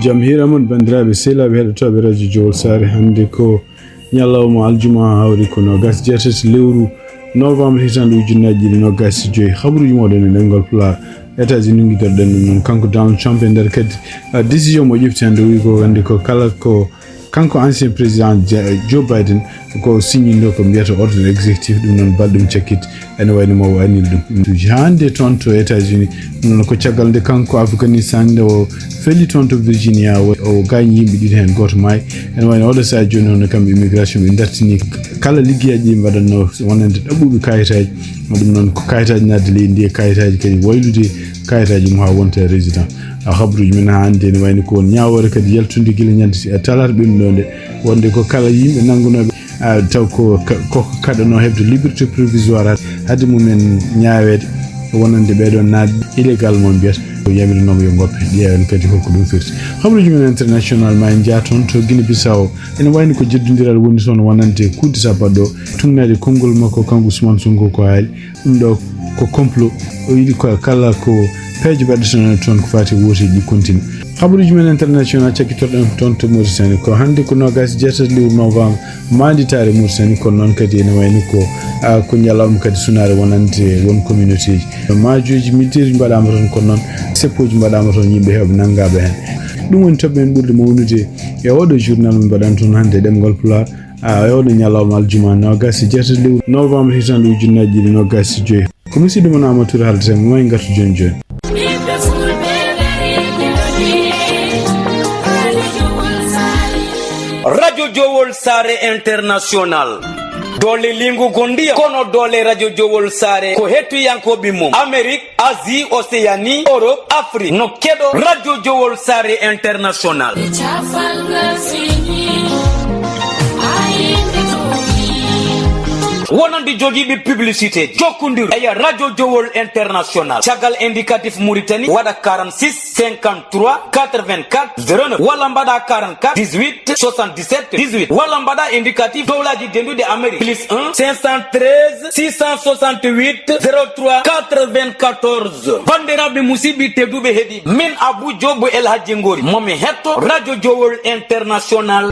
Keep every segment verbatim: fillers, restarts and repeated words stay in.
Jam hiira mon, banndiraaɓe sehilaaɓe heɗotooɓe Radio Jowol Saare. Hannde ko ñalawma aljuma, hawri ko noogaas jeetati lewru novembre, hitaande ujunnaaji ɗiɗi noogaas e joyi. Habruuji mooɗon e ɗemngal Pulaar. États-Unis, ngiɗorɗen ɗum noon, kanko Donald Trump, e nder kadi, ah, décision mo ƴefti hannde, o wi ko hannde ko kala ko kanko ancien président Ja-, Joe Biden, ko signino ko mbiyata ordre exécutif, ɗum noon balɗe mum cakkiti, ene wayno mo o annil ɗum. Hannde toon to États-Unis, ɗum noon ko caggal nde kanko Afghanistan nde o feli toon to Virginia, o, o gaañi yimɓe ɗiɗi, heen gooto maayi. Ene wayno oɗo sahaa jooni, hono kamɓe immigration ɓe dartini kala liggeyaaji ɗi mbaɗatnoo wonande ɗaɓɓuɓe kayitaaji. Ɗum noon ko kayitaaji naatde leydi ndi e kayitaaji kadi waylude kayitaaji mum haa wonta résident. A, habruuji men haa hannde ene wayno ko won ñaawoore kadi yaltunde gila ñande si-, talaata ɓennuɗo nde, wonde ko kala yimɓe nanngunooɓe, a, taw ko ka-, ko kaɗanoo heɓde liberté provisoire hade mumen ñaaweede, wonande ɓeeɗo naatɓe illégalement, mbiyata ko yamiranooma yo ngoppe, ƴeewen kadi holko ɗum firti. Habruuji men international, ma en njah toon to Guinée Bissau. Ene wayno ko jeddondiral woni toon wonande kudeta baɗɗo tungnaade konngol makko, kanko Ousmane Sonko, ko haali ɗum ɗo ko complot. O yiɗi ko kala ko peeje mbaɗɗe toon, toon ko faati e wooteeji ɗi kontine. Habruuji men international cakkitorɗen toon to Mauritanie. Ko hannde ko noogaas e jeetati lewru novembre, maanditaare Mauritanie, kono noon kadi ene wayno ko, a, ko ñalawma kadi sunaare wonande won communauté ji. Maajooji militeeruji mbaɗaama toon, kono noon seppooji mbaɗaama toon, yimɓe heewɓe nanngaaɓe heen. Ɗum woni toɓɓe men ɓurɗe mawnude e oɗo journal mo mbaɗan toon hannde e ɗemngal Pulaar, a, e oɗo ñalawma aljuma noogaas e jeetati lewru novembre hitaande ujunnaaji ɗiɗi noogaas e joyi. Ko musidɗo mon Amadou Touré haalata e mon, ma en ngartu jooni jooni. Radio Jowol Saare International. Doole lingu gondiya kono doole Radio Jowol Saare ko hettuyankooɓe mum Amérique, Asie, Océanie, Europe, Afrique no keɗo Radio Jowol Saare International. Wonande jogiiɓe publicité, jokkondir e Radio Jowol International. Caggal indicatif Mauritanie, waɗa quarante-six cinquante-trois quatre-vingt-quatre zéro neuf, walla mbaɗa quarante-quatre dix-huit soixante-dix-sept dix-huit, walla mbaɗa indicatif dowlaji denduɗi Amérique, plus un cinq cent treize six cent soixante-huit zéro trois quatre-vingt-quatorze. Bandiraɓe musidɓe tedduɓe heɗi, min Abou Diop El Hadji Ngori, momi hetto Radio Jowol International.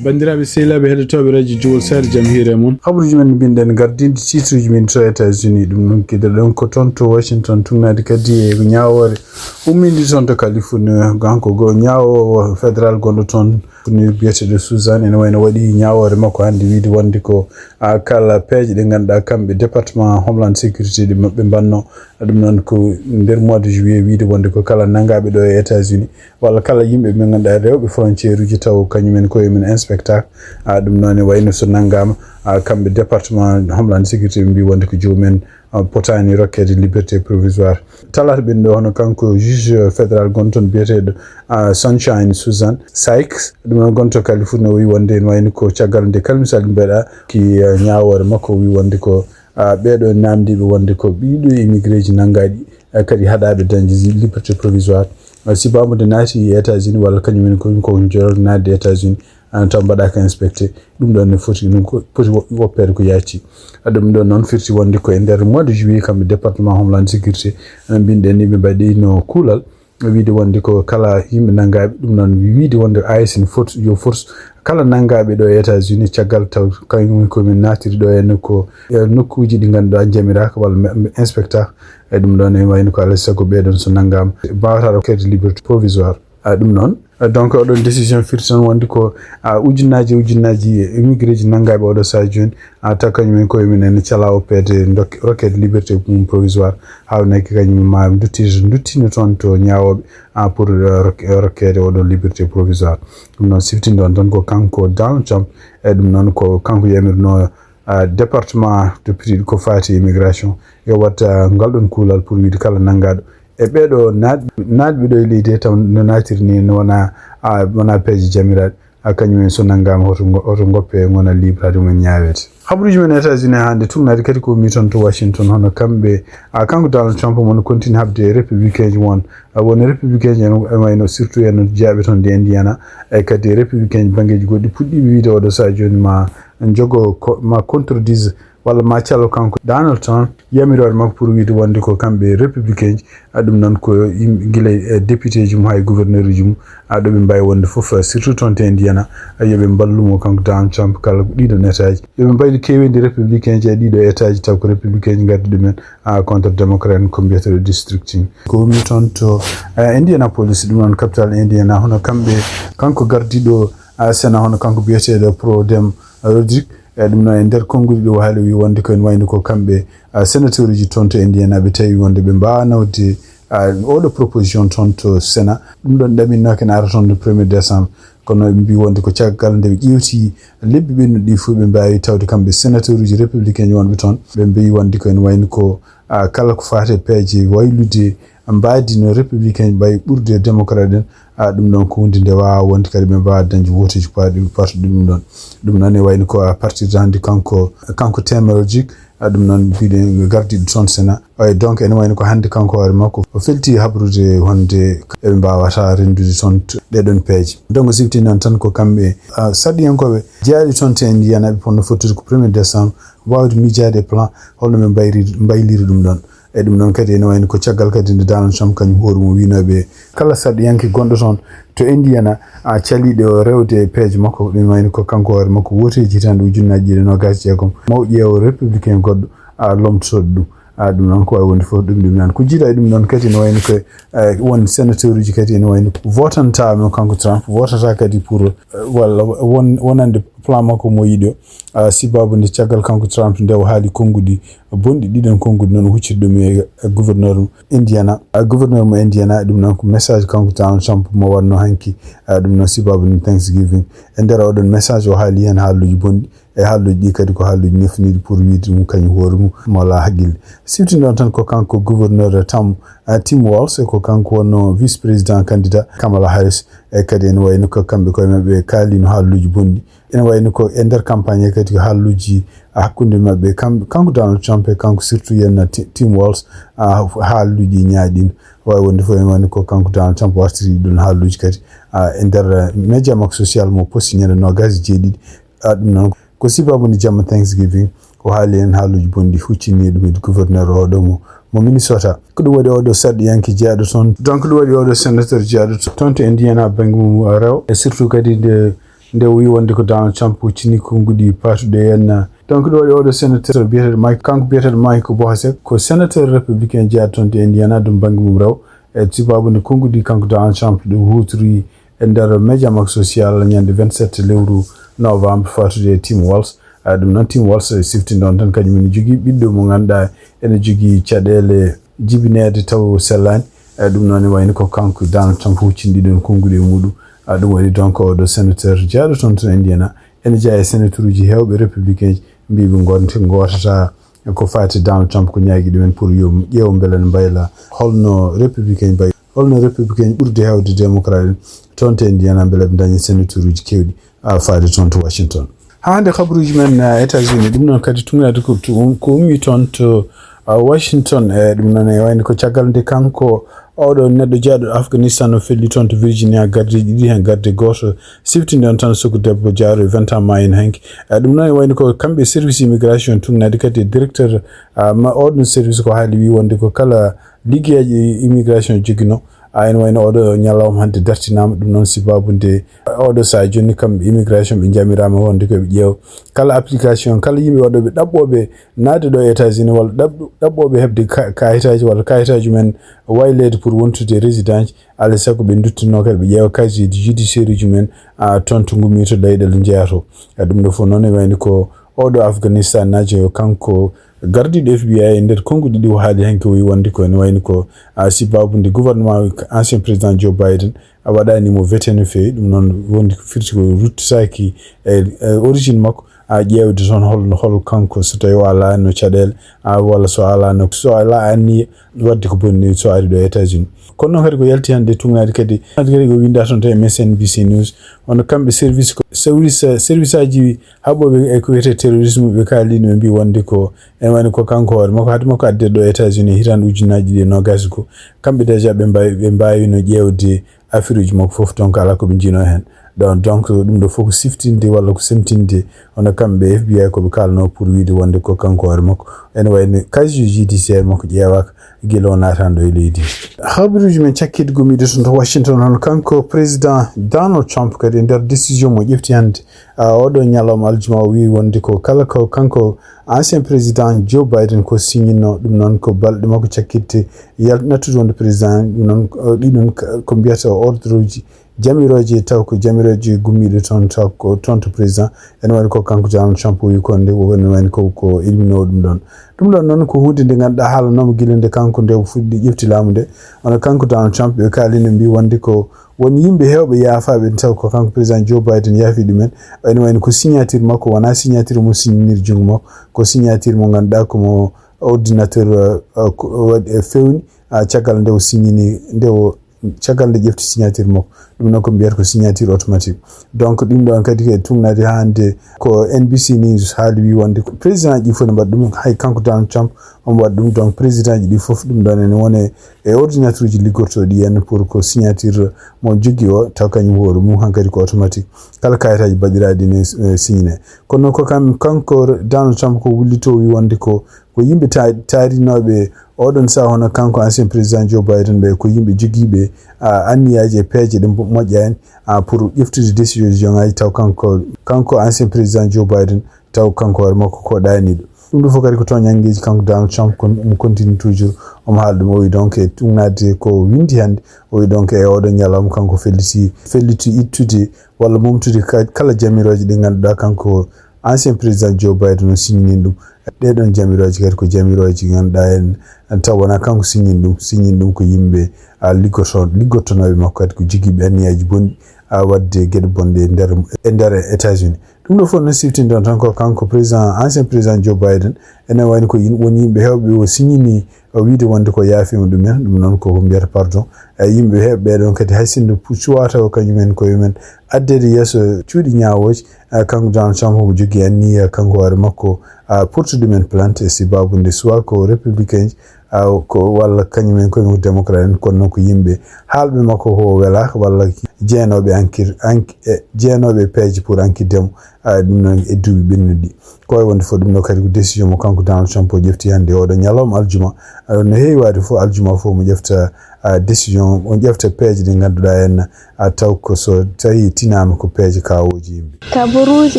Banndiraaɓe sehilaaɓe heɗotooɓe Radio Jowol Saare, jam hiire mon. Habruuji men mbinɗen gardinde titre uji men to États-Unis, ɗum noon kiɗoɗen ko toon to Washington, tungnaade kadi e ñaawoore umminde toon to Californie, kanko go ñaawoowo fédéral gonɗo toon, ni biyeteeɗo Susan, ene wayno waɗi ñaawoore makko hannde, wiide wonde ko, a, kala peeje ɗe ngannduɗaa kamɓe département Homeland Sécurité ɗi maɓɓe mbanno. Ɗum noon ko nder mois de juillet, wiide wonde ko kala nanngaaɓe ɗo e États-Unis, walla kala yimɓe ɓe ngannduɗaa rewɓe frontière uji taw kañumen koye mum inspectaaka. A, ɗum noon ne wayno so nanngaama, a, kamɓe département Homeland Sécurité ɓe mbi wonde ko joomum en, a, potaani rokkeede liberté provisoire. Talaata ɓennuɗo, hono kanko juge fédéral gonɗo toon biyeteeɗo, a, Sunshine Susan Sykes, ɗum noon gonɗo Californie, o wi wonde ene wayno ko caggal nde kala misal mbaɗa ki, a, ñaawoore makko, o wi wonde ko, a, ɓeeɗo naamndiiɓe wonde ko ɓiɗo immigré ji nanngaaɗi, a, kadi haɗaaɓe dañde liberté provisoire. A, si baamude naati États-Unis walla kañum en ko, ko jorol naatde États-Unis, a, taw mbaɗaaka inspecté. Ɗum ɗoon ne foti, ɗum ko poti wo-, woppeede ko yaajti. A, ɗum ɗoon noon firti wonde ko e nder mois de juillet, kamɓe département Homeland Sécurité, a, mbinɗen ni ɓe mbaɗino kuulal, wiide wonde ko kala yimɓe nanngaaɓe, ɗum noon wiide wonde ICE ne foti, yo force kala nanngaaɓe ɗo e États-Unis, caggal taw kañum komin naatiri ɗo e nokku, e nokkuuji ɗi ngannduɗaa njamiraaka walla me-, me-, inspectaaka. E ɗum ɗoon ene wayno ko alaa e sago ɓeeɗoon so nanngaama, mbaawata rokkeede liberté provisoire. A, ɗum noon, a, donc oɗon décision firti tan wonde ko, a, ujunnaaji e ujunnaaji immigré ji nanngaaɓe oɗo sahaa jooni, a, taw kañum en koye mum ene calaa woppeede ndok-, rokkeede liberté mum provisoire, haa wonaki kañum ma duttir-, duttino toon to ñaawooɓe, a, pour, a, rok-, rokkeede oɗon liberté provisoire. Ɗum noon siftinde on tan ko kanko Donald Trump, e ɗum noon ko kanko yamirno, a, département de Floride ko faati immigration, yo watta ngal ɗon kuulal pour wiide kala nanngaaɗo e ɓeeɗo naat-, naatɓe ɗo e leydi he, taw no naatiri ni, no wona, a, wona peeje jamiraaɗe, a, kañum en so nanngaama hoto ngo-, hoto ngoppe, ngona libre, hade mumen ñaaweede. Habaruuji men États-Unis hannde tugnaade kadi ko mi toon to Washington, hono kamɓe, a, kanko Donald Trump mo no continue haɓde e républicain ji won, a, woni républicain ji en, e wayno surtout en jeyaɓe toon de Indiana, e kadi républicain ji banngeeji goɗɗi puɗɗiiɓe wiide oɗo sahaa jooni ma jogo ko, ma contredise walla ma calo kanko Donald Trump yamiroore makko pour wiide wonde ko kamɓe républicain ji, a, ɗum noon ko yimɓe gila e député ji mum haa e gouverneur ji mum, a, ɗo ɓe mbawi wonde fof, a, surtout toon to Indiana, a, yo ɓe mballu mo kanko Donald Trump kala ko ɗiɗon état ji. Yo ɓe mbaylu kewendi républicain ji e ɗiɗo état ji taw ko républicain ji ngaddi ɗumen, a, contre démocrate en ko mbiyata redistricting. Ko woni toon to, a, Indianapolis, ɗum noon capital Indiana, hono kamɓe, kanko gardiɗo, a, Sénat, hono kanko biyeteɗo Pro Tem Rodrick, e ɗum noon e nder konngudi ɗo haali wi wonde ko en wayno ko kamɓe, a, sénateur uji toon to Indiana ɓe tawi wonde ɓe mbawa nawde, a, oɗo proposition toon to Sénat. Ɗum ɗon ɗaminnoke ne ara toon le premier décembre. Kono ɓe mbi wonde ko caggal nde ɓe ƴeewti lebbi ɓennuɗi ɗi fof ɓe mbawi tawde kamɓe sénateur uji républicain ji wonɓe toon. Ɓe mbi wonde ko en wayno ko, a, kala ko faati e peeje waylude mbaadi no républicain ɓay ɓurde démocrate en, a, ɗum ɗon ko hunde nde wawa wonde kadi ɓe mbawa dañde voteji paaɗi parti ɗum ɗon. Ɗum noon e wayno ko à partir de hannde kanko, kanko Tem Rodrick, a, ɗum noon mbiɗen gardiɗo toon Sénat. Ay, donc ene wayno ko hannde kanko hoore makko o felti habrude wonde eɓe mbawata rendude toon t-, ɗeɗon peeje. Donc sifti noon tan ko kamɓe, a, sarɗiyankoɓe jeyaɗi toon te Indiana ɓe ponno fottude ko premier décembre wawde miijaade e plan holno ɓe mbayri, mbayliri ɗum ɗon. E ɗum noon kadi ene wayno ko caggal kadi nde Donald Trump kañum hoore mum winoɓe kala sarɗiyanke gonɗo toon to Indiana, a, caliɗo rewde e peeje makko, ɗum wayno ko kanko hoore makko woteji hitande ujunnaji ɗiɗi e nogas e jeegom, maw ƴeewo républicain goɗɗo, a, lomtotoɗo ɗum. A, ɗum noon ko wawi wonde fof ɗum ɗum nan ko jiiɗa e ɗum ɗon kadi ene wayno ko, a, won sénateur uji kadi ene wayno votanta mo kanko Trump, votata kadi pour, a, walla won, wonande plan makko mo yiɗi o, a, sibabu nde caggal kanko Trump nde o haali konnguɗi bonɗi ɗiɗon konnguɗi noon o hucciti ɗum e, e gouverneur Indiana, a, gouverneur mo Indiana. Ɗum noon ko message kanko Donald Trump mo wanno hanki, a, ɗum noon sibabu nde Thanksgiving. E nder oɗon message o haali heen haaluuji bonɗi e haaluuji ɗi kadi ko haaluuji nefniiɗi pour wiide ɗum kañum hoore mum mo alaa haqqille. Siftinɗon tan ko kanko gouverneur Tam, a, Tim Walz, e ko kanko wonno vice président candidat Kamala Harris, e kadi ene wayno ko kamɓe koye maɓɓe kaalino haaluuji bonɗi. Ene wayno ko e nder campagne he kadi ko haaluuji, a, hakkunde maɓɓe, kam-, kanko Donald Trump e kanko surtout yenna Ti-, Tim Walz, a, haaluuji ñaaɗiino. Wawi wonde fof ene wayno ko kanko Donald Trump wartiri ɗum haaluuji kadi, a, e nder, a, média makko social mo posti ñande nogas e jeeɗiɗi. A, ɗum noon ko sibabu nde jamma Thanksgiving, o haali heen haaluuji bonɗi huccini ɗum e gouverneur oɗo mo, mo Minnesota. Ko ɗum waɗi oɗo sarɗiyanke jeyaɗo toon. Donc ɗum waɗi oɗo sénateur jeyaɗo to-, toon to Indiana bannge mum rewo. E surtout kadi nde, nde o wi wonde ko Donald Trump huccini konnguɗi paatuɗe heen. Donc ɗum waɗi oɗo sénateur biyeteɗo Mike, kanko biyeteɗo Mike Bohasek, ko sénateur républicain jeyaɗo toon to Indiana, ɗum bannge mum rewo. E sibabu nde konnguɗi kanko Donald Trump ɗum huutiri e nder média makko social ñande vingt-sept lewru novembre fatude e Tim Walz. A, ɗum noon Tim Walz e sifti ɗon tan kañum ene jogii ɓiɗɗo mo ngannduɗaa ene jogii caɗeele jibineede taw sellaani. A, ɗum noon e wayno ko kanko Donald Trump huccini ɗiɗon konnguɗi e muɗum. A, ɗum waɗi donc oɗo sénateur jeyaɗo toon to Indiana ene jeyaa e sénateur uji heewɓe républicain ji mbiɓe gonti gootata ko faati Donald Trump ko ñaagi ɗumen pour yo ƴeew mbele ne mbayla holno républicain mbayi, holno républicain ɓurde heewde démocrate en toon to Indiana mbele ɓe daña sénateur uji kewɗi, a, faade toon to Washington. Haa hannde kabaruuji men, a, États-Unis ɗum noon kadi tugnaade ko tu-, ko ummi toon to, a, Washington, e ɗum noon e wayno ko caggal nde kanko oɗo neɗɗo jeyaɗo Afghanistan o felli toon to Virginia gardeeji ɗiɗi heen garde gooto sifti ɗon tan suku debbo jaaru e vingt ans ma en hanki. E ɗum noon e wayno ko kamɓe service immigration tugnaade kadi e directeur, a, ma oɗon service ko haali wi wonde ko kala liggeyaaji immigration jogino. A, ene wayno oɗo ñalawma hannde dartinaama ɗum noon sibabu nde oɗo sahaa jooni kamɓe immigration ɓe jamiraama wonde ko ɓe ƴeewa kala application kala yimɓe waɗooɓe ɗaɓɓooɓe naatde ɗo e États-Unis walla ɗaɓ-, ɗaɓɓooɓe heɓde ka-, kayitaaji walla kayitaaji men wayleede pour wontude résident ji. Alaa e sago ɓe nduttunoo kadi ɓe ƴeewa casier judiciaire uji men, a, toon to ngummi to leyɗeele njeyaa to. A, ɗum ɗo fof noon e wayno ko oɗo Afghanistan naajo kanko gardiiɗo F B I e nder konnguɗi ɗi o haali hanki o wi wonde ko ene wayno ko, a, sibabu nde gouvernement ancien président Joe Biden a waɗani mo vete no feewi, ɗum noon wondi ko firti ko ruttitaaki e, e origine makko, a ƴeewde toon hol, hol kanko, so tawi o alaano caɗeele, a, walla so alaano, so alaa anniya waɗde ko bonni so ari ɗo e États-Unis. Kono noon kadi ko yalti hannde tugnaade kadi, kadi ko winnda toon to M S N B C News. Hono kamɓe service ko, service, service aji haɓooɓe e ko wiyetee terrorisme, ɓe kaalino, ɓe mbii wonde ko ene wayno ko kanko hoore makko, haade makko adde ɗo États-Unis hitaande ujunnaaji ɗiɗi e noogaas ko, kamɓe déjà ɓe mbaawi, ɓe mbaawino ƴeewde affaire uji makko fof, donc alaa ko ɓe njiinoo heen. Donc, donc ɗum ɗo fof ko siftinde walla ko semtinde hono kamɓe F B I ko ɓe kaalnoo pour wiyde wonde ko kanko hoore makko. Ene wayno casier judiciaire makko ƴeewaaka gila o naataani ɗo e leydi. Habaruuji men cakkiiɗi gummiiɗo toon to Washington, hono kanko président Donald Trump kadi e nder décision mo ƴefti hannde, a, oɗo ñalawma aljuma, o wii wonde ko kala ko kanko ancien président Joe Biden ko signino, ɗum noon ko balɗe makko cakkitte yal-, nattude wonde président, ɗum noon, o, ɗi ɗum ka-, ko mbiyata ordre uji jamirooje, taw ko jamirooje gummiiɗe toon, taw ko toon to président. Ene waɗi ko kanko Donald Trump o wi ko nde, o ene waɗi ko, ko ilminoowo ɗum ɗoon. Ɗum ɗoon noon ko huunde nde ngannduɗaa haalanooma gila nde kanko nde o fuɗɗi ƴefti laamu nde. Hono kanko Donald Trump ɓe kaalino mbii wonde ko won yimɓe heewɓe yaafaaɓe, taw ko kanko président Joe Biden yaafi ɗumen. Ene waɗi ko signature makko, wonaa signature mo signir junngo makko, ko signature mo ngannduɗaa ko mo ordinateur, uh, uh, ko waɗi, eh, fewni, ah, caggal nde o signini, nde o, caggal nde ƴefti signature makko. Ɗum noon ko mbiyata ko signature automatique. Donc, ɗum ɗoon kadi ko e tugnaade haa hannde ko N B C News haali, wi wonde ko président ji fof ne mbaɗa ɗum, hay kanko Donald Trump omo waɗa ɗum. Donc, président ji ɗi fof ɗum ɗoon ene wone e ordinateur uji liggortooɗi heen pour ko signature mo jogii o, taw kañum hoore mum hankadi ko automatique. Kala kayitaaji baɗiraaɗi ne, eh, signe. Kono noon ko kam, kanko Donald Trump ko wullitoo wi wonde ko, ko yimɓe ta-, taarinooɓe oɗon sahaa hono kanko ancien président Joe Biden ɓe, ko yimɓe jogiiɓe, a, anniyaaji e peeje ɗe mo-, moƴƴaani, a, pour ƴeftude décision ji joŋaaji, taw kanko, kanko ancien président Joe Biden, taw kanko hoore makko ko ɗaaniiɗo. Ɗum ɗo fof kadi ko toñanngeeji, kanko Donald Trump kon-, omo continue toujours, omo haala ɗum. O wi donc e tugnaade ko winndi hannde, o wi donc e oɗo ñalawma kanko felliti, felliti ittude walla momtude ka-, kala jamirooje ɗe ngannduɗaa kanko ancien président Joe Biden o signini ɗum. Ɗee ɗoon jamirooje kadi ko jamirooje ngannduɗaa en, en taw wonaa kanko signini ɗum, signini ɗum ko yimɓe, a, liggoto-, liggottonooɓe makko kadi ko jogiiɓe anniyaaji bonɗi, a, waɗde geɗe bonɗe e nder, e nder États-Unis. Ɗum ɗo fof no siftindon tan ko kanko président, ancien président Joe Biden, ene wayno ko yin-, won yimɓe heewɓe o signini o wiide wonde ko yaafiima ɗumen, ɗum noon ko ko mbiyata pardon. E yimɓe heewɓe ɓee ɗoon kadi hay sinno pu-, cuwata o kañumen koye men addeede yeeso cuuɗi ñaawooji, a, kanko Donald Trump omo jogii anniya kanko hoore makko, a, portude ɗumen plainte e sababu nde soit ko républicain ji, a, ko walla kañumen koye men ko démocrate en, kono noon ko yimɓe haalɓe makko ko welaaka walla jeenooɓe ankir, ank-, e jeenooɓe peeje pour ankirde mo, a, ɗum noon e duuɓi ɓennuɗi. Ko wayi wonde fof ɗum ɗo kadi ko décision mo kanko Donald Trump o ƴefti hannde oɗo ñalawma aljuma. A, no heewi waade fof aljuma fof mo ƴefta, a, décision, o ƴefta peeje ɗe ngannduɗaa en, a, taw ko so tawi tinaama ko peeje kaawooji yimɓe. Kabaruuji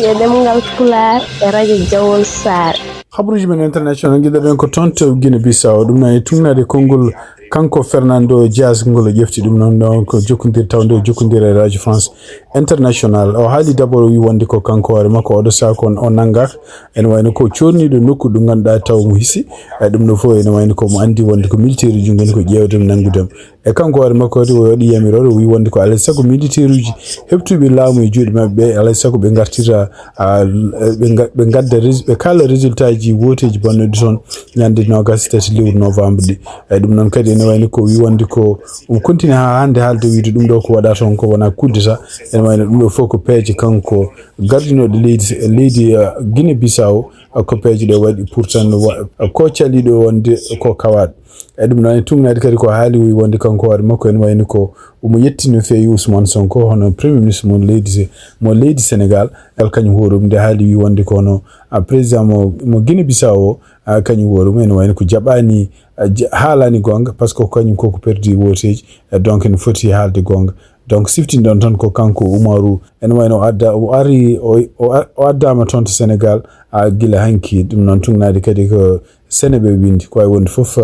e ɗemngal Pulaar e radio Jawol Saare. Habaruuji men international ngiɗɗen ko toon to Guinée Bissau. Ɗum noon e tugnaade konngol kanko Fernando Diaz ngol o ƴefti ɗum noon, ɗon ko jokkondir, taw nde o jokkondiri e radio France International. O haali d'abord, o wi wonde ko kanko hoore makko oɗo sahaa ko o nanngaaka. Ene wayno ko coorniiɗo nokku ɗo ngannduɗaa taw mo hisi. E ɗum ɗo fof ene wayno ko mo anndi wonde ko militaire uji ngoni ko ƴeewde mo nanngude mo. E kanko hoore makko kadi o waɗi yamiroore, o wi wonde ko alaa e sago militaire uji heɓtuɓe laamu e juuɗe maɓɓe ɓe, alaa e sago ɓe ngartira, a, ɓe nga-, ɓe ngadda rés-, ɓe kaala résultat ji wooteeji bonnoɗi toon ñande noogaas e tati lewru novembre ɗi. E ɗum noon kadi ene wayno ko wi wonde ko o continue haa hannde haalde wiide ɗum ɗo ko waɗa toon ko wona coup d'État. Ene wayno ɗum ɗo fof ko peeje kanko gardinooɗo leydi, leydi, a, Guinée Bissau, a, ko peeje ɗe waɗi pour tan wa-, ko caliɗo wonde ko kawaaɗo. E ɗum noon, e tugnaade kadi ko haali, o wi wonde kanko hoore makko ene wayno ko omo yettino feewi Ousmane Sonko, hono Premier Ministre mo leydi Se-, mo leydi Sénégal. Ngal kañum hoore mum nde haali, wi wonde ko hono, a, président mo, mo Guinée Bissau o, a, kañum hoore mum ene wayno ko jaɓaani, a, ja-, haalaani goonga, par ce que ko kañum koko perdi wooteeji, e donc ene foti haalde goonga. Donc, siftinɗon tan ko kanko Umaru, ene wayno o adda, o ari, o, o a-, o addaama toon to Sénégal, a, gila hanki. Ɗum noon tugnaade kadi ko Seneweb winndi, ko wayi wonde fof,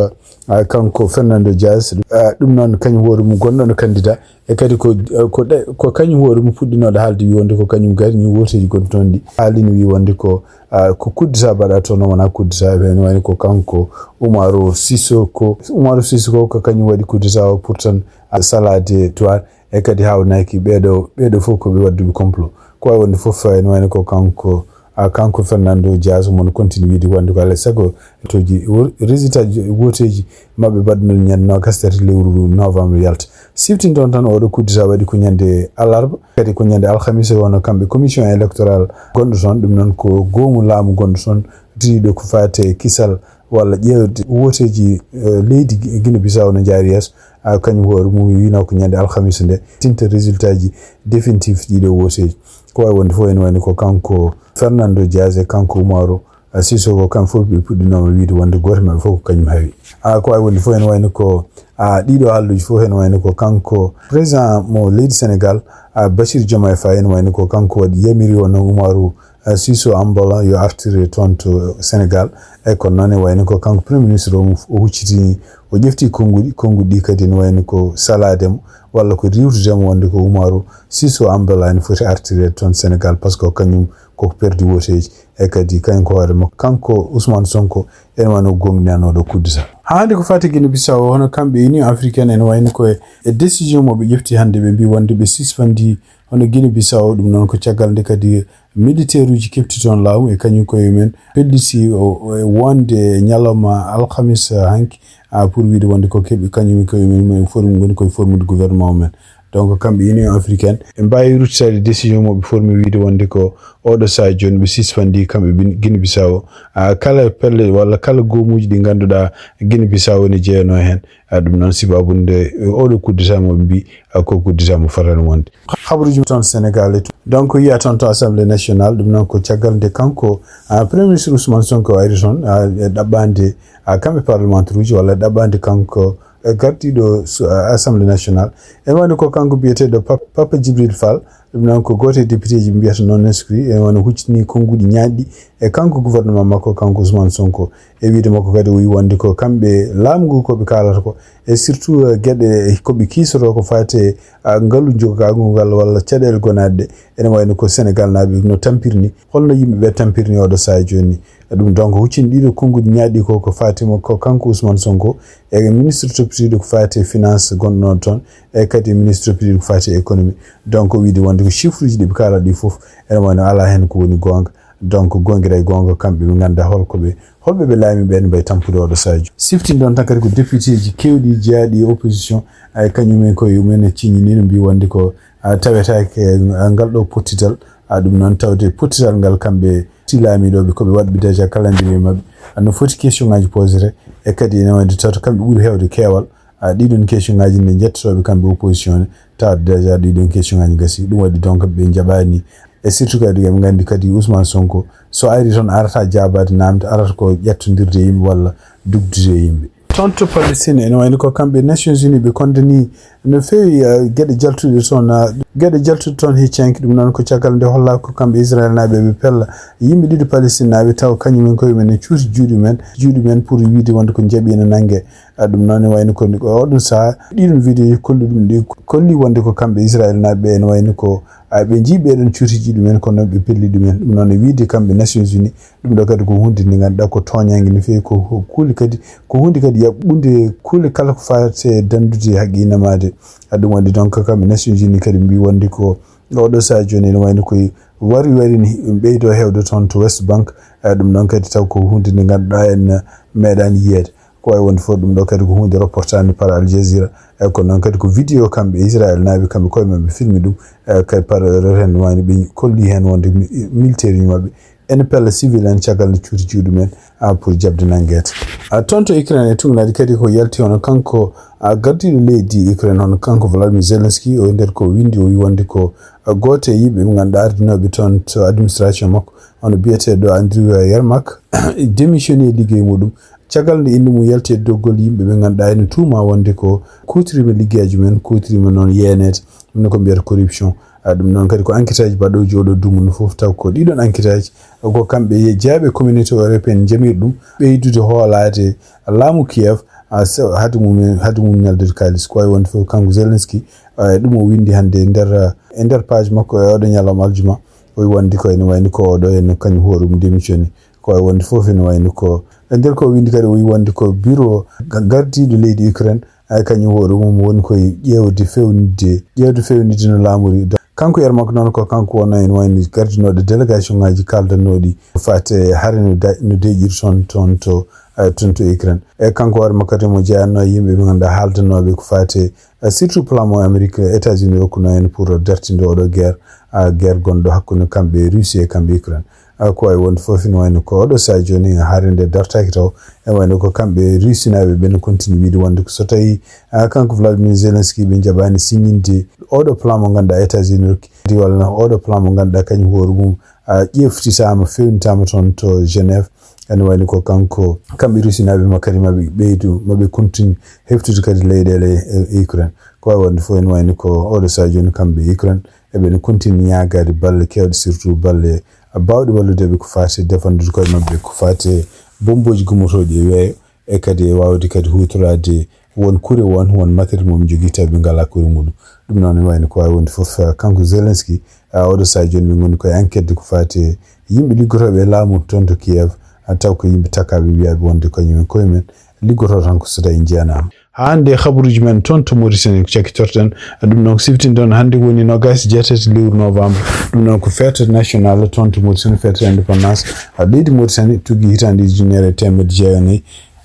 a, kanko Fernando Diaz, a, ɗum noon kañum hoore mum gonɗo no candidat, e kadi ko, ko ɗe-, ko kañum hoore mum puɗɗinooɗo haalde wi wonde ko kañum gardini wooteeji gonɗi toon ɗi. Haalino wi wonde ko, a, ko coup d'État mbaɗa toon, o wonaa coup d'État, ene wayno ko kanko Umaru Sissoco, Umaru Sissoco ko kañum waɗi coup d'État o pour tan, a, salaade Tuwaar. E kadi haawnaki ɓeeɗo, ɓeeɗo fof ko ɓe wadduɓe complot. Ko wayi wonde fof ene wayno ko kanko, A kanko Fernando Dias, mon continue wiide wonde ko alaa e sago toji wo-, résultat ji, woteeji maɓɓe mbaɗnoo ñande noogas tati lewru novembre yalta. Siftinton tan oɗo coup d'État waɗi ko ñande alarba, kadi ko ñande alhamisa wonno kamɓe commission électorale gonɗo toon, ɗum noon ko goomu laamu gonɗo toon, tiiɗo ko faate kisal walla ƴeewde woteeji, eh, leydi Gi-, Guinée Bissau no jaari yeeso. Ah, kañum hoore mum wiino ko ñande alhamisa nde tinta résultat ji définitif ɗiɗo woteeji. Ko wawi wonde fof ene wayno ko kanko Fernando Dias e kanko Umaru, ah, Sissoco, kamɓe fof ɓe puɗɗinoma wiide wonde goto maɓɓe fof ko kañum hawi. Ah, ko wawi wonde fof ene wayno ko, ah, ɗiɗo halluji fof ene wayno ko kanko président mo leydi Sénégal, ah, Bassirou Diomaye Faye ene wayno ko kanko waɗi yamiri wonno Umaru, eh, Sissoco Embaló yo artire toon to Sénégal. Eyyi, kono noon e wayno ko kanko Premier Ministre o, o huccitini, o ƴefti konnguɗi, konnguɗi ɗi kadi ene wayno ko salaade mo walla ko riiwtude mo wonde ko Umaru Sissoco Embaló ene foti artireede toon Sénégal, par ce que kañum koko perdi woteeji. E kadi kañum ko hoore makko, kanko Ousmane Sonko, ene wayno ko gomɗinanooɗo coup d'État. Haa hannde ko faati Guinée Bissau, hono kamɓe Union Africaine ene wayno ko e, e décision mo ɓe ƴefti hannde, ɓe mbi wonde ɓe sisfandi hono Guinée Bissau, ɗum noon ko caggal nde kadi militaire uji keɓti toon laamu e kañum koye mumen pelliti o, o, e wonde e ñalawma alhamis hanki, ah, pour wiide wonde ko keɓi kañum koye mumen forme, ngoni koye formude gouvernement mumen. Donc kamɓe Union Africaine ɓe mbawi ruttitade décision mo ɓe formi wiide wonde ko oɗo saha joni ɓe sisfandi kamɓe Bin-, Guinée Bissau, ah, kala pelle walla kala goomuji ɗi ngannduɗaa Guinée Bissau ne jeeyano heen. Ah, ɗum noon sibabude oɗo coup d'État mo ɓe mbi, ah, ko coup d'État mo fotani wonde. Habaruji toon Sénégal e to-, donc yiya toon to Assemblée nationale, ɗum noon ko caggal nde kanko, ah, Premier Ministre Ousmane Sonko ari toon, ah, e ɗaɓɓande, ah, kamɓe parlementaire uji walla ɗaɓɓande kanko, eh, gardiɗo su-, ah, Assemblée nationale. Ene wayno ko kanko biyeteɗo Pap-, Papa Djibril Fall, ɗum noon ko gooto e député ji mbiyata non inscrit, ene wayno huccitini konnguɗi ñaaɗɗi e kanko gouvernement makko, kanko Ousmane Sonko. E wiide makko kadi o wi wonde ko kamɓe laamu ngu ko ɓe kaalata ko, e surtout, eh, geɗe ko ɓe kiisoto ko faate, ah, ngalu jogaagu ngal walla caɗeele gonaɗe ɗe. Ene wayno ko Sénégal naaɓe no tampirni, holno yimɓe ɓe tampirni oɗo saha joni. Ɗum donc huccini ɗiɗo konnguɗi ñaaɗi ko, ko faati mo ko kanko Ousmane Sonko e ministre toppitiiɗo ko faati e finance gonɗo toon, e kadi ministre toppitiiɗo ko faati e économie. Donc wiide wonde ko chiffre uji ɗi ɓe kaala ɗi fof ene wayno alaa heen ko woni goonga. Donc goongira e goonga kamɓe ɓe ngannda holko ɓe, holɓe ɓe laami ɓeen mbayi tampude oɗo saha joni. Siftin ɗon tan kadi ko député ji keewɗi jeyaaɗi e opposition, ay kañum en koye mumen e ciññini no mbi wonde ko, ah, tawetaake, ah, ngal ɗo pottital, ah, ɗum noon tawde pottital ngal kamɓe ti laamiɗo ɓe ko ɓe waɗɓe déjà calendrier maɓɓe. Ah, no foti question ngaji posete e kadi ene wayde tawta kamɓe ɓuri heewde keewal. Ah, ɗiɗon question ngaji nde jettotoɓe kamɓe opposition ne, tawa déjà ɗiɗon question ngaji gasi. Ɗum waɗi donc ɓe jaɓani. E surtout kadi ɓe nganndi kadi Ousmane Sonko so ari toon arata jaabaade namde, arata ko ƴettondirde e yimɓe walla dugdude e yimɓe. Toon to Palestine ene wayno ko kamɓe Nations Unies ɓe condamni no feewi, eh, geɗe jaltuɗe toon, ah, geɗe jaltuɗe toon heccanki. Ɗum noon ko caggal nde holla ko kamɓe Israel naaɓe ɓe pella yimɓe ɗiɗo Palestine naaɓe taw kañum en koye mumen ne cuuti juuɗe mumen, juuɗe mumen pour wiide wonde ko jaɓi ene nannge. Ah, ɗum noon ne wayno ko, ko oɗon saha ɗiɗon vidéo ji kolli ɗum ɗi, kolli wonde ko kamɓe Israel naaɓe ɓe ene wayno ko, ah, ɓe njii ɓeɗon cuuti juuɗe mumen kono ɓe pelli ɗumen. Ɗum noon ne wiide kamɓe Nations Unies, ɗum ɗo kadi ko hunde nde ngannduɗaa ko tooñaange no feewi, ko, ko kuule kadi, ko hunde kadi yaɓɓunde kuule kala ko faati e danndude haqqe inna maade. Ah, ɗum waɗi donc kamɓe Nations Unies kadi mbi wonde ko oɗo saha joni ene wayno koye wari wari ni ɓeydo heewde toon to West Bank. Ah, ɗum noon kadi taw ko hunde nde ngannduɗaa en meeɗaani yiyeede. Ko wawi wonde fof ɗum ɗo kadi ko hunde reportani par Al Jazeera. Eyyi, kono noon kadi ko vidéo kamɓe Israel naaɓe kamɓe koye maɓɓe filmi ɗum. Eyyi, kadi par reten wani ɓe kolli heen wonde mi-, militaire uji maɓɓe ene pella civil en caggal nde cuuti juuɗe mumen, ah, pour jaɓde nanngeede. Ah, toon to Ukraine e tuŋnaaɗi kadi ko yalti hono kanko, ah, gardiiɗo leydi Ukraine hono kanko Volodymyr Zelensky o e nder ko winndi o wi wonde ko, ah, gooto e yimɓe ɓe ngannduɗaa ardinooɓe toon to administration makko hono biyeteeɗo Andriy Yermak démissionné e liggey muɗum. Caggal nde innde mum yalti e doggol yimɓe ɓe ngannduɗaa ene tuuma wonde ko kuutoriima liggeyaaji mumen, kuutoriima noon yeeneede, ɗum ko mbiyata corruption. Ah, ɗum noon kadi ko enquête aji baɗooji oɗo dumunna fof, taw ko ɗiɗon enquête aji ko kamɓe ye-, jeyaɓe communauté européenne njamiri ɗum, ɓeydude hoolaade laamu Kiev, ah, se-, haade mum, haade mum neldude kaalis. Ko wawi wonde fof kanko Zelensky, ah, e ɗum o winndi hannde e nder, e nder page makko e oɗo ñalawma aljuma, o wi wonde ko ene wayni ko oɗo ene kañum hoore mum démissionné. Ko wawi wonde fof ene wayno ko e nder ko o winndi kadi o wi wonde ko bureau ga-, gardiiɗo leydi Ukraine, ay kañum hoore mum woni koye ƴeewde fewnitde, ƴeewde fewnitde no laamori. Kanko yer makko noon ko kanko wonno en wayni gardinooɗo délégation ngaji kaldanooɗi faate hare no da- no deeƴiri toon toon to eh, toon to Ukraine. E kanko hoore makko kadi mo jeyanno e yimɓe ɓe ngannduɗaa haaldanooɓe ko faate eh, surtout plan mo Amérique États-Unis rokkuno en pour dartinde oɗo guerre ah, guerre gonɗo hakkunde kamɓe Russie e kamɓe Ukraine. Ah, ko wawi wonde fof ene wayno ko oɗo saha joni hare nde dartaki taw e wayno ko kamɓe Russie naɓe ɓen continue wiide wonde ko so tawi ah, kanko Vladimir Zelensky ɓe jaɓani signinde oɗo plan mo ngannduɗaa États-Unis rokki walla oɗo plan mo ngannduɗaa kañum hoore mum ah, ƴeftisaama fewnitaama toon to Genève. Ene wayno ko kanko kamɓe Russie naɓe makkari maɓe ɓeydu maɓe continue heftude kadi leyɗeele e Ukraine. Ko wawi wonde fof ene wayno ko oɗo saha joni kamɓe Ukraine eɓe no continue ñaagaade balle kewɗe surtout balle bawɗe wallude ɓe ko faati defandude koye maɓɓe ko faati bombooji gummotooɗi e weeyo e kadi e wawde kadi hutorade won kure won won matériel mo ɓe jogui tawi ɓe ngala kure muɗum. Ɗum noon ne wayno ko wawi wonde foof eh, kanko Zelensky ah, oɗo saha joni ɓe goni koye enquête ko fati yimɓe liggotoɓe e laamu toon to Kiev ah, taw ko yimɓe takkaɓe wiyaɓe wonde kañumen koye men liggoto tan ko so tawi jeenama. Ha hande habaruji men toon to Mauritanie ko cakkitorten ɗum noon ko siftinɗon hande woni nogas jeetati lewru novembre. Ɗum noon ko fête nationale toon to Mauritanie fête indépendance. Ah, leydi Mauritanie tuggi hitande ujunere e temedde jeego e nayi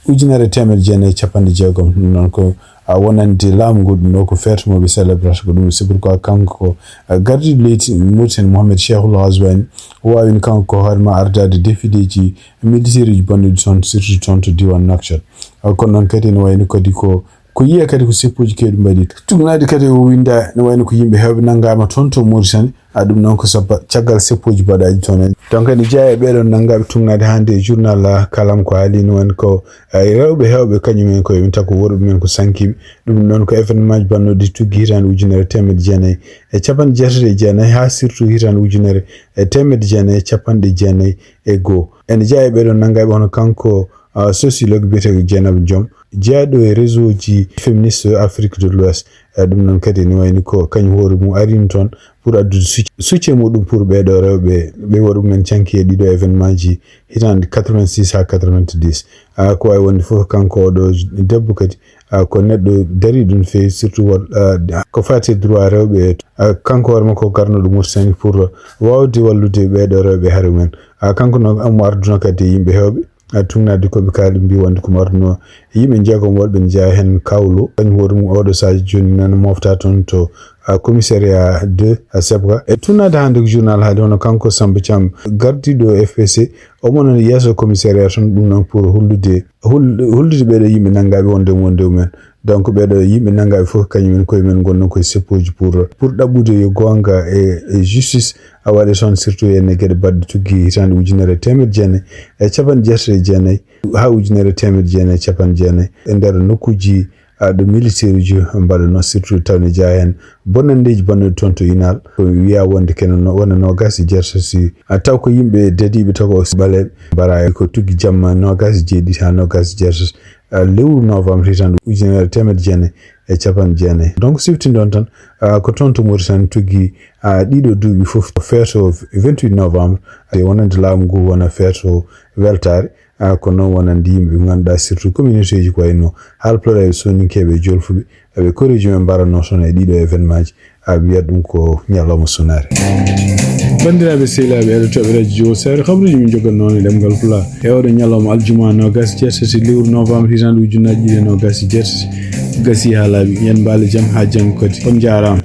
ujunere e temedde jeenayi e capanɗe jeegom ɗum noon ko ah, wonande laamu ngu ɗum ɗo ko feet mo ɓe célébrata ko ɗum c'est pourquoi kanko ah, gardiɗo leydi Mauritanie Mohamed Cheikhul Ghazouani o wawino kanko ko hoore ma ardade défileji militaire uji bonnuɗi toon surtout toon to diwan Nouakchott. Ah, kono noon kadi ene wayno kadi ko ko yiya kadi ko seppoji kewɗi mbaɗi tugnaɗi kadi o winda ne wayno ko yimɓe hewɓe nanggama toon to Mauritanie. Ah, ɗum noon ko sabba caggal seppoji baɗaji toon en donc ene jeeya e ɓeɗon nanngaɓe tugnaade hannde e journal ah, kalam ko haalino en ko ah, rewɓe hewɓe kañum en koye min taw ko worɓe men ko sankiɓe. Ɗum noon ko événement ji bannoɗi tuggi hitande ujunere temedde jeenayi e capanɗe jeetati e jeenayi ha surtout hitande ujunere e temedde jeenayi e capanɗe jeenayi e goho. Ene jeeya e ɓeɗon nanngaɓe hono kanko ah, sociologue biyeteɗo Dieynaba Diom jeeyaɗo e réseau ji féministe Afrique de l'Ouest. Eh, ɗum noon kadi ne wayni ko kañum hoore mum arini toon pour addude soutien muɗum pour ɓeɗo rewɓe ɓe waɗi ɗumen canki e ɗiɗo événement ji hitande quatre-vingt-six ha quatre-vingt-dix. Ah, ko wawi wonde foof kanko oɗo debbo kadi ah, ko neɗɗo dariɗo no fewi surtout won ah, ko fati e droit rewɓe ah, kanko hoore makko garnoɗo Mauritanie pour wawde wallude ɓeɗo rewɓe haare mumen. Ah, kanko noon omo arduna kadi e yimɓe hewɓe ah, tugnaade koɓe kaali mbi wonde ko marno yimɓe jeegom wonɓe ne jeeya heen kawlo kañum hoore mum oɗo saha joni nana mofta toon to ah, commissariat deux ah, Sebka e tugnaade hannde ko journal haali hono kanko Samba Thiam gardiɗo F P C omo nana yeeso commissariat toon ɗum noon pour hollude hollude ɓeɗo yimɓe nanngaɓe wonde wonde mumen. Donc ɓeɗo yimɓe nanngaɓe fof kañum en koye men gonno koye seppoji pour pour ɗaɓɓude yo goonga e e justice a waɗe toon surtout ene geɗe baɗɗe tuggi hitande ujunere e temedde jeenayi e capanɗe jeetati e jeenayi ha ujunere e temedde jeenayi e capanɗe jeenayi e nder nokkuji ah, ɗo militaire uji mbaɗano surtout tawne jeeya hen bonnandeji bannoɗi toon to inal ko wiya wonde kene wona nogas e jeetati ah, taw ko yimɓe dadiɓe taw ko ɓaleɓe mbara ko tuggi jamma nogas e jeeɗiɗi ha nogas e jeetati ah, lewru novembre hitande ujunere temedde jeenayi e capanɗe jeenayi donc siftindon tan ah, ko toon to Mauritanie tuggi ah, ɗiɗo duuɓi fof feeto vingt-huit novembre e wonande laamu ngu wona feeto weltare ah, ko noon wonande yimɓe ɓe ngannduɗaa surtout communauté ji ko wayno haalpulaaɓe soninkeeɓe e jolfuɓe eɓe koreeji men mbaranno toon e ɗiɗo événement ji a wiyat ɗum ko ñalawma sunaare. Banndiraaɓe sehilaaɓe heɗotooɓe radio jiwo sare habruji min jogannoo e ɗemngal pulaar e oɗo ñalawma aljuma nogas jeetati lewru novembre hitande ujunnaji ɗiɗi e nogas e jeetati gasi haa laaɓi yen mbaale jam haa janngo kadi on njaaraama.